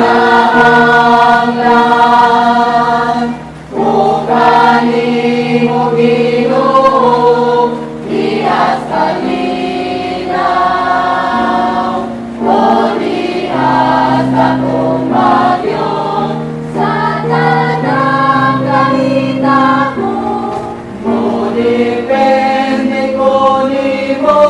Kinahanglan ko kanimo, Ginoo, diha sa linaw o diha sa akong bagyo, sa tanang kahitabo. Mo-depende ko nimo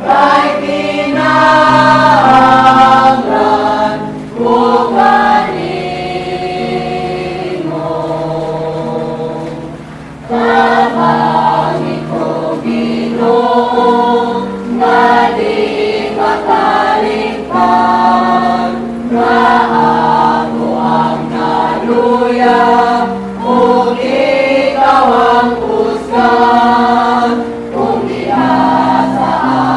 kay kinahanglan ko kanimo. Tabangi ko, Ginoo, nga di makalimtan, nga ako ang naluya ug ikaw ang kusgan. Kung diha sa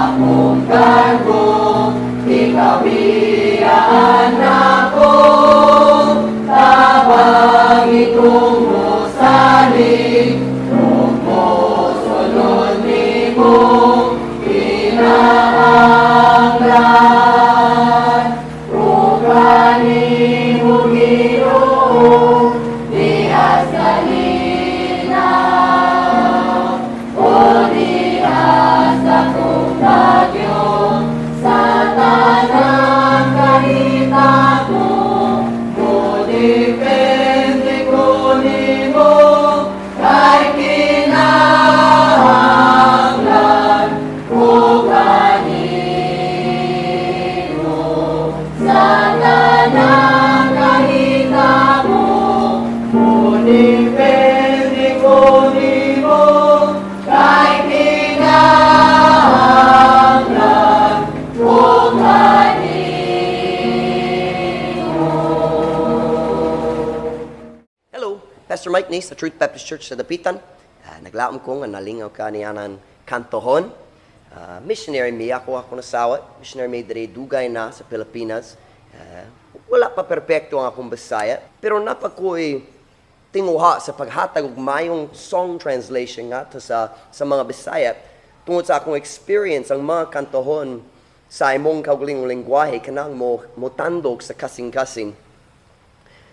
akong kargo, ikaw biyaan nako. Tabangi kong mosalig ug mosunod nimo. Kinahanglan ko kanimo, Ginoo, diha sa linaw o diha sa akong bagyo, sa tanang kahitabo. Mo-depende ko nimo kay kinahanglan ko kanimo. Sa tanang kahitabo, mo-depende ko nimo kay kinahanglan ko kanimo. Hello, Pastor Mike ni sa Truth Baptist Church sa Dapitan. Naglaom ko nga nalingaw ka nianang kantohon. Missionary mi, ako ako nasawat. Missionary mi diri dugay na sa Pilipinas. Wala pa perpekto ang akong Bisaya, pero naa pa ko'y tinguha sa paghatag og mayong song translation nga to sa mga Bisaya tungod sa akong experience, ang mga kantohon sa imong kaugalingong lengguwahe kanang mo motandog sa kasing-kasing.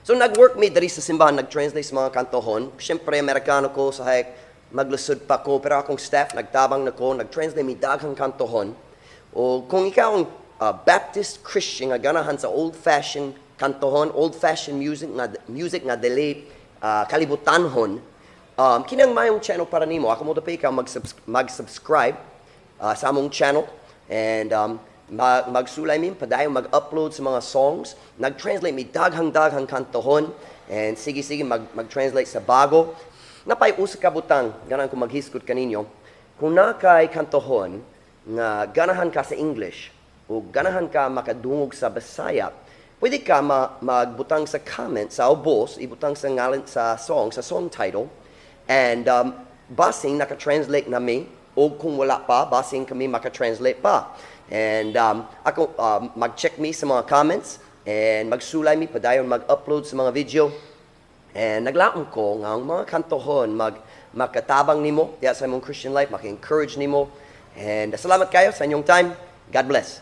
So nag-work mi diri sa simbahan, nag-translate sa mga kantohon. Siyempre, Amerikano ko, sa hayag maglusod pa ko, pero akong staff, nagtabang na ko, nag-translate mi daghang kantohon. O kung ikaw ang Baptist Christian nga ganahan sa old-fashioned kantohon, old-fashioned music nga dili kalibutanhon, kinang mayong channel para nimo. Ako mo ikaw mag-subscribe sa among channel and magsulay mi padayon mag-upload sa mga songs. Nag-translate mi daghang-daghang kantohon and sige-sige mag-translate sa bago. Naa pay usa ka butang ganahan ko maghisgot kaninyo. Kung naa kay kantohon nga ganahan ka sa English o ganahan ka makadungog sa Bisaya, pwede ka magbutang sa comment sa ubos, ibutang sa ngalan sa song title, and basing naka-translate na mi o kung wala pa, basing kami maka-translate pa. And ako, mag-check mi sa mga comments and magsulay mi padayon mag-upload sa mga video. And naglaom ko nga ang mga kantohon makatabang nimo diya sa imong Christian life, maka-encourage nimo. And salamat kayo sa inyong time. God bless.